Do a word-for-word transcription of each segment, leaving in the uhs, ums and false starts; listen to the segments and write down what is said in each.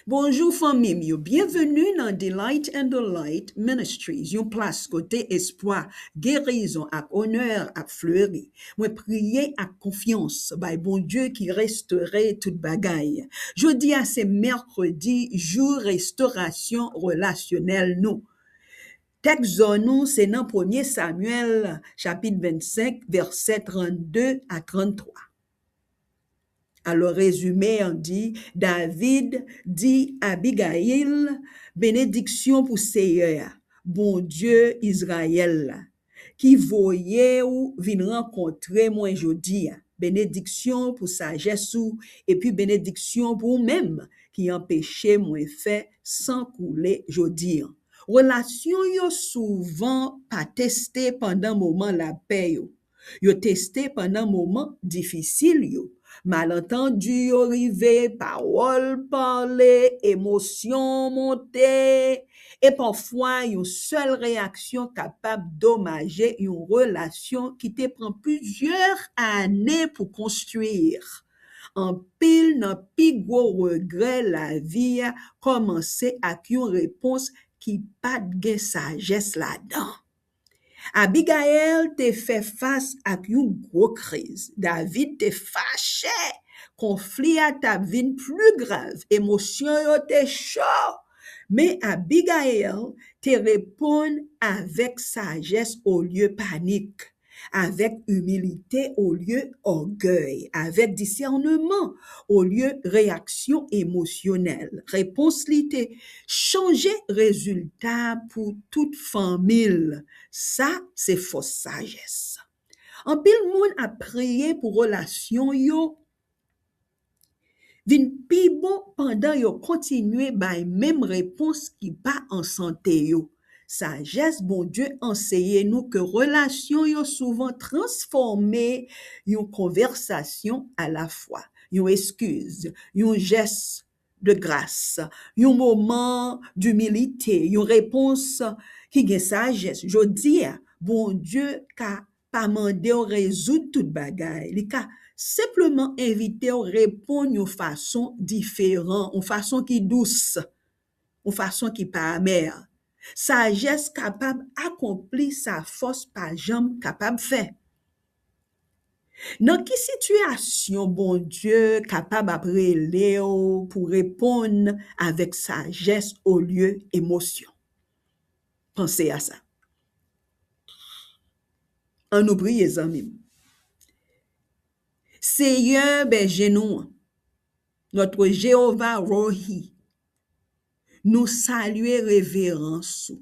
Bonjou fanmi m yo, byenveni nan Delight and Delight Ministries, yon plas kote espwa, gerizon ak onè ap fleri. Mwen priye ak konfyans bay Bondye ki restore tout bagay. Jodi a se mèkredi, jou restorasyon relasyonèl nou. Tèks zò nou se nan Premye Samyèl, chapit vennsenk, vèsè trannde a tranntwa. Alò, rezime an di, David di Abigayil, Benediksyon pou Seyè a, Bondye Izrayèl la, ki voye w vin rankontre mwen jodi a. Benediksyon pou sajès ou, epi benediksyon pou ou menm ki anpeche mwen fè san koule jodi a. Relasyon yo souvan pa teste pandan moman lapè yo. Yo teste pandan moman difisil yo. Malantandi yo rive, pawòl pale, emosyon monte, e pafwa yon sèl reyaksyon kapab domaje yon relasyon ki te pran plizyè ane pou konstwi. Anpil nan pi gwo regrè lavi a kòmanse ak yon repons ki pa t gen sajès ladan. Abigayèl te fè fas ak yon gwo kriz. David te fache. Konfli a t ap vin pli grav. Emosyon yo te cho. Men Abigayèl te reponn avèk sajès olye panik, avèk imilite olye ògèy, avèk disèneman olye reyaksyon emosyonèl. Repons li te chanje rezilta pou tout fanmi l. Sa se fòs sajès. Anpil moun ap priye pou relasyon yo vin pi bon pandan yo kontinye bay menm repons ki pa an sante yo. Sajès Bondye anseye nou ke relasyon yo souvan transfòme yon konvèsasyon alafwa, yon eskiz, yon jès de gras, yon moman dimilite, yon repons ki gen sajès. Jodi a, Bondye ka pa mande w rezoud tout bagay. Li ka senpleman envite w reponn yon fason diferan, yon fason ki dous, yon fason ki pa amè. Sajès kapab akonpli sa fòs pa janm kapab fè. Nan ki sitiyasyon Bondye kapab ap rele w pou reponn avèk sajès olye emosyon? Panse a sa. Ann nou priye, zanmi m. Seyè, bèje nou an, Notre Jéhovah Rohi, nou salye reverans ou.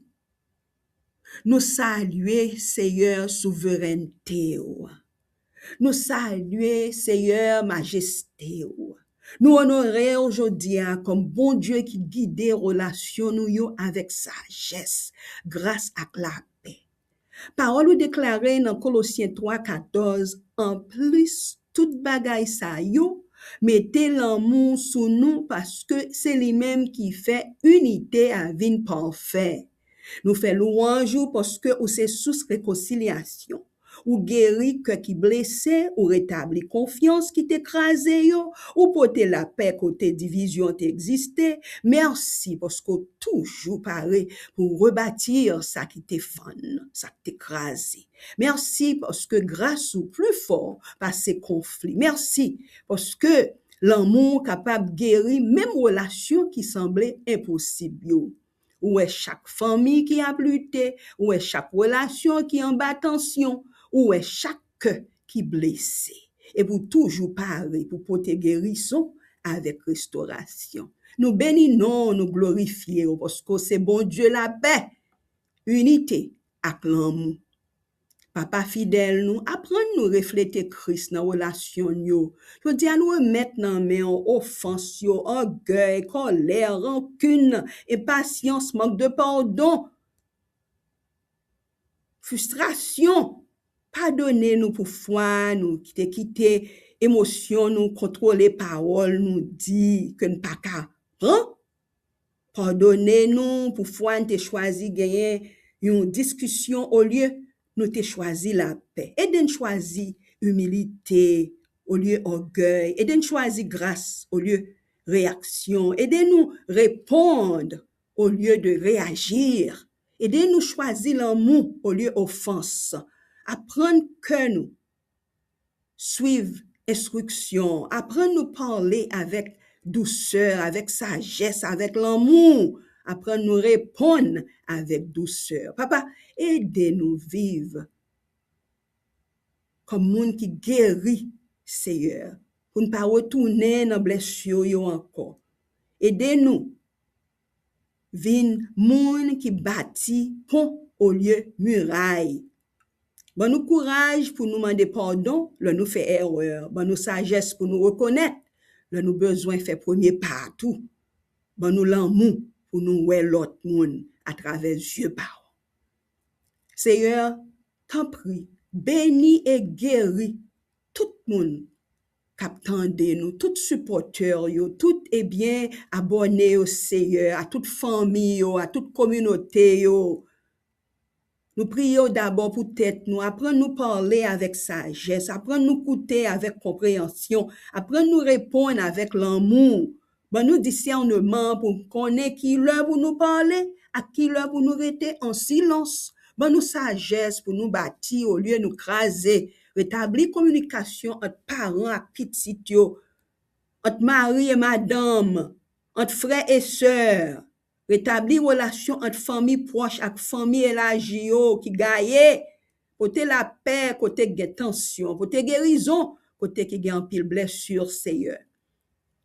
Nou salye, Seyè, souverènte w. Nou salye, Seyè, majeste w. Nou onore w jodi a kòm Bondye ki gide relasyon nou yo avèk sajès, gras ak lapè. Pawòl ou deklare nan Kolosyen twa katòz, anplis tout bagay sa yo, mete lanmou sou nou, paske se li menm ki fè inite a vin pafè. Nou fè lwanj ou paske ou se sous rekonsilyasyon. Ou geri kè ki blese, ou retabli konfyans ki te kraze yo, ou pote lapè kote divizyon te egziste. Mèsi paske w toujou pare pou w rebati sa ki te fann, sa k te kraze. Mèsi paske gras ou pli fò pase konfli. Mèsi paske lanmou w kapab geri menm relasyon ki sanble enposib yo. Ou wè chak fanmi ki ap lite, ou wè chak relasyon ki anba tansyon, ou wè chak kè ki blese. Epi w toujou pare pou pote gerison avèk restorasyon. Nou beni non w, nou glorifye w, paske w se Bondye lapè, inite ak lanmou. Papa fidèl nou, aprann nou reflete Kris nan relasyon n yo. Jodi a, nou remèt nan men w ofans yo, ògèy, kòlè, rankin, enpasyans, mank de padon, fristrasyon. Padone nou pou fwa nou ki te kite emosyon nou kontwole pawòl nou di ke n pa ka pran. Padone nou pou fwa n te chwazi genyen yon diskisyon olye nou te chwazi lapè. Ede n chwazi imilite olye ògèy. Ede n chwazi gras olye reyaksyon. Ede nou reponn olye de reyaji. Ede nou chwazi lanmou olye ofans. Aprann kè nou swiv enstriksyon. Aprann nou pale avèk dousè, avèk sajès, avèk lanmou. Aprann nou reponn avèk dousè. Papa, ede nou viv kòm moun ki geri, Seyè, pou n pa retounen nan blesi yo ankò. Ede nou vin moun ki bati pon olye miray. Ban nou kouraj pou nou mande padon lè nou fè erè. Ban nou sajès pou nou rekonèt lè nou bezwen fè premye pa a tou. Ban nou lanmou pou nou wè lòt moun atravè zye pa w. Seyè, tanpri, beni e geri tout moun k ap tande nou, tout sipòtè yo, tout, ebyen, abòne yo, Seyè, a tout fanmi yo, a tout kominote yo. Nou priye w dabò pou tèt nou. Aprann nou pale avèk sajès. Aprann nou koute avèk konpreyansyon. Aprann nou reponn avèk lanmou. Ban nou disèneman pou n konnen ki lè pou nou pale ak ki lè pou nou rete an silans. Ban nou sajès pou nou bati olye nou kraze. Retabli kominikasyon ant paran ak pitit yo, ant mari e madanm, ant frè e sè. Retabli relasyon ant fanmi pwòch ak fanmi elaji yo ki gaye. Pote lapè kote gen tansyon. Pote gerizon kote ki gen anpil blesi, Seyè.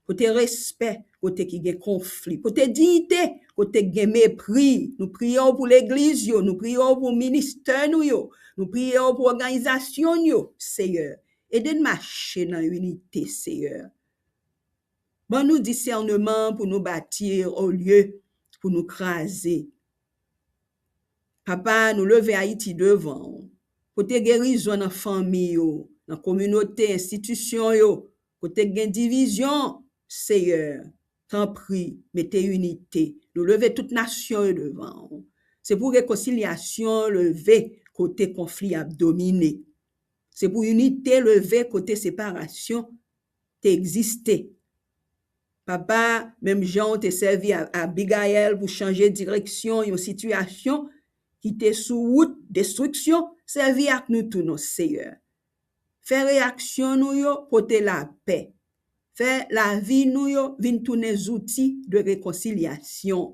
Pote respè kote ki gen konfli. Pote diyite kote ki gen mepri. Nou priye w pou legliz yo. Nou priye w pou ministè nou yo. Nou priye w pou òganizasyon n yo, Seyè. Ede n mache nan inite, Seyè. Ban nou disèneman pou nou bati olye pou nou kraze. Papa, nou leve Ayiti devan w. Pote gerizon nan fanmi yo, nan kominote, enstitisyon yo. Kote gen divizyon, Seyè, tanpri, mete inite. Nou leve tout nasyon yo devan w. Se pou rekonsilyasyon leve kote konfli ap domine. Se pou inite leve kote separasyon te egziste. Papa, menm jan w te sèvi a Abigayèl pou chanje direksyon yon sitiyasyon ki te sou wout destriksyon, sèvi ak nou tou non, Seyè. Fè reyaksyon nou yo pote lapè. Fè lavi nou yo vin tounen zouti de rekonsilyasyon.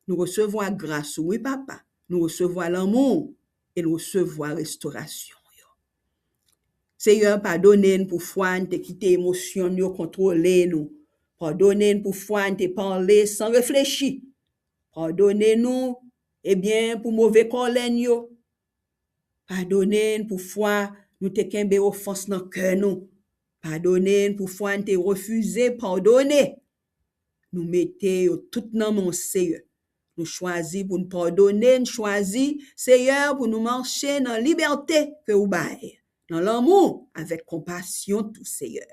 Nou resevwa gras ou, wi, Papa. Nou resevwa lanmou w e nou resevwa restorasyon w yo. Seyè, padone n pou fwa n te kite emosyon n yo kontwole nou. Padone n pou fwa n te pale san reflechi. Padone nou, ebyen, pou move kòlè n yo. Padone n pou fwa nou te kenbe ofans nan kè nou. Padone n pou fwa n te refize padone. Nou mete yo tout nan men w, Seyè. Nou chwazi pou n padone, n chwazi, Seyè, pou nou mache nan libète ke w bay, nan lanmou, avèk konpasyon tou, Seyè.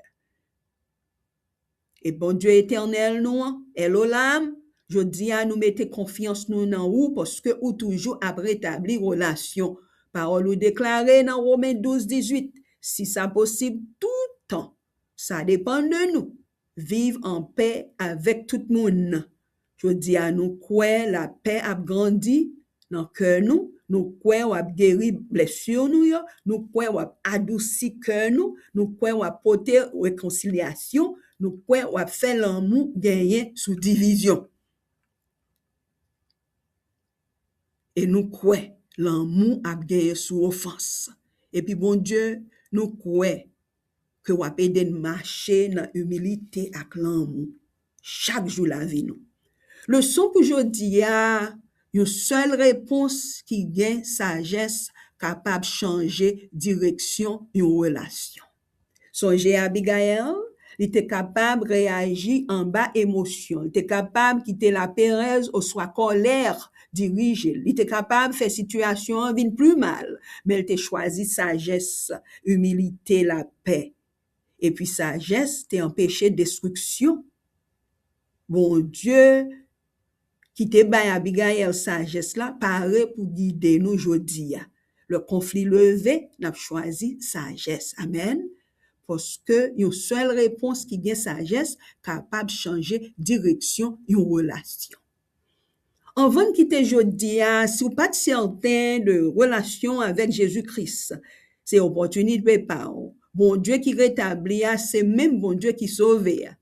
E Bondye etènèl nou an, El Olam, jodi a nou mete konfyans nou nan ou, paske ou toujou ap retabli relasyon. Pawòl ou deklare nan Women douz dizuit, si sa posib, toutan, sa depann de nou, viv an pè avèk tout moun. Jodi a, nou kwè lapè ap grandi nan kè nou, nou kwè w ap geri blesi nou yo, nou kwè w ap adousi kè nou, nou kwè w ap pote rekonsilyasyon, nou kwè w ap fè lanmou genyen sou divizyon. E nou kwè lanmou ap genyen sou ofans. Epi Bondye, nou kwè ke w ap ede n mache nan imilite ak lanmou chak jou lavi nou. Leson pou jodi a, yon sèl repons ki gen sajès kapab chanje direksyon yon relasyon. Sonje Abigayèl, li te kapab reyaji anba emosyon, li te kapab kite laperèz oswa kòlè dirije l, li te kapab fè sitiyasyon an vin pi mal, men l te chwazi sajès, imilite, lapè. Epi sajès te anpeche destriksyon. Bondye ki te bay Abigayèl sajès la pare pou gide nou jodi a. Lè konfli leve, n ap chwazi sajès. Amèn. paske yon sèl repons ki gen sajès kapab chanje direksyon yon relasyon. Anvan n kite jodi a, si w pa t sèten de relasyon avèk Jezi Kris, se opòtinite pa w. Bondye ki retabli a, se menm Bondye ki sove a.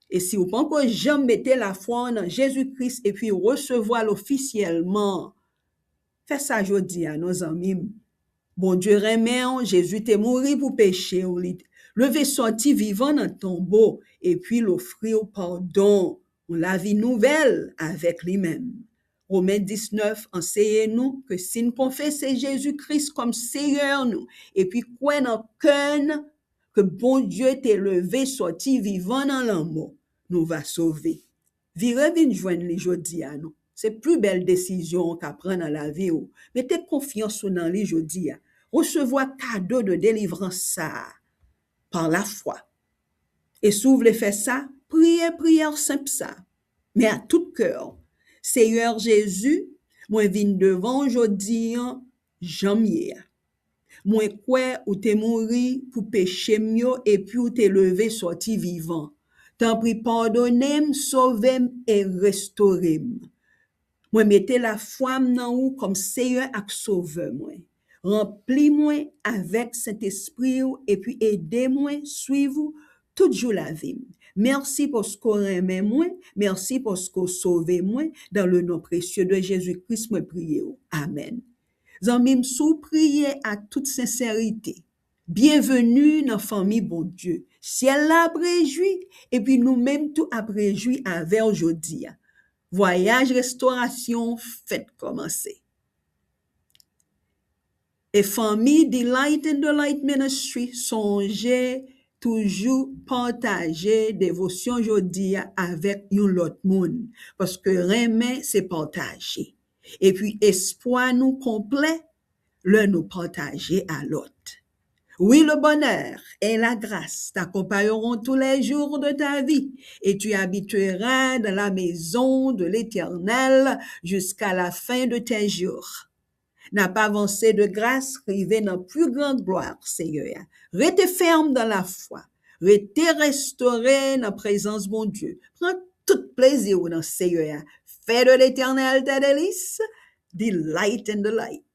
E si w poko janm mete lafwa w nan Jezi Kris epi resevwa l ofisyèlman, fè sa jodi a non, zanmi m. Bondye renmen w, Jezi te mouri pou peche w, li leve sòti vivan nan tonbo, epi l ofri w padon, yon lavi nouvèl avèk li menm. Women diznèf anseye nou ke si n konfese Jezi Kris kòm Seyè nou, epi kwè nan kè n ke Bondye te leve sòti vivan nan lanmò, nou va sove. Vire vin jwenn li jodi a non. Se pli bèl desizyon w ka pran nan lavi w. Mete konfyans ou nan li jodi a. Resevwa kado de delivrans sa a pa lafwa. E si w vle fè sa, priye priyè senp sa. Men a tout kè w, Seyè Jezi, mwen vin devan w jodi a jan m ye a. Mwen kwè ou te mouri pou peche m yo epi ou te leve sòti vivan. Tanpri padone m, sove m e restore m. Mwen mete lafwa m nan ou kòm Seyè ak Sovè mwen. Ranpli mwen avèk Sentespri w epi ede mwen swiv ou tout jou lavi m. Mèsi paske w renmen mwen, mèsi paske w sove mwen. Dans le nom précieux de Jésus-Christ, mwen priye w. Amèn. Zanmi m, si w priye ak tout sensèrite, byenveni nan fanmi Bondye. Syèl la ap rejwi, epi nou menm tou ap rejwi avè w jodi a. Vwayaj restorasyon w fèk kòmanse. E fanmi Delight in the Light Ministry, sonje toujou pataje devosyon jodi a avèk yon lòt moun, paske renmen se pataje. Epi espwa nou konplè lè nou pataje a lòt. Oui, le bonheur et la grâce t'accompagneront tous les jours de ta vie, et tu habiteras dans la maison de l'Éternel jusqu'à la fin de tes jours. N ap avanse de gras, rive nan pli gran glwa Seyè a. Rete fèm nan lafwa. Rete restore nan prezans Bondye. Pran tout plezi w nan Seyè a. Fais de l'Éternel tes délices, delight in the light.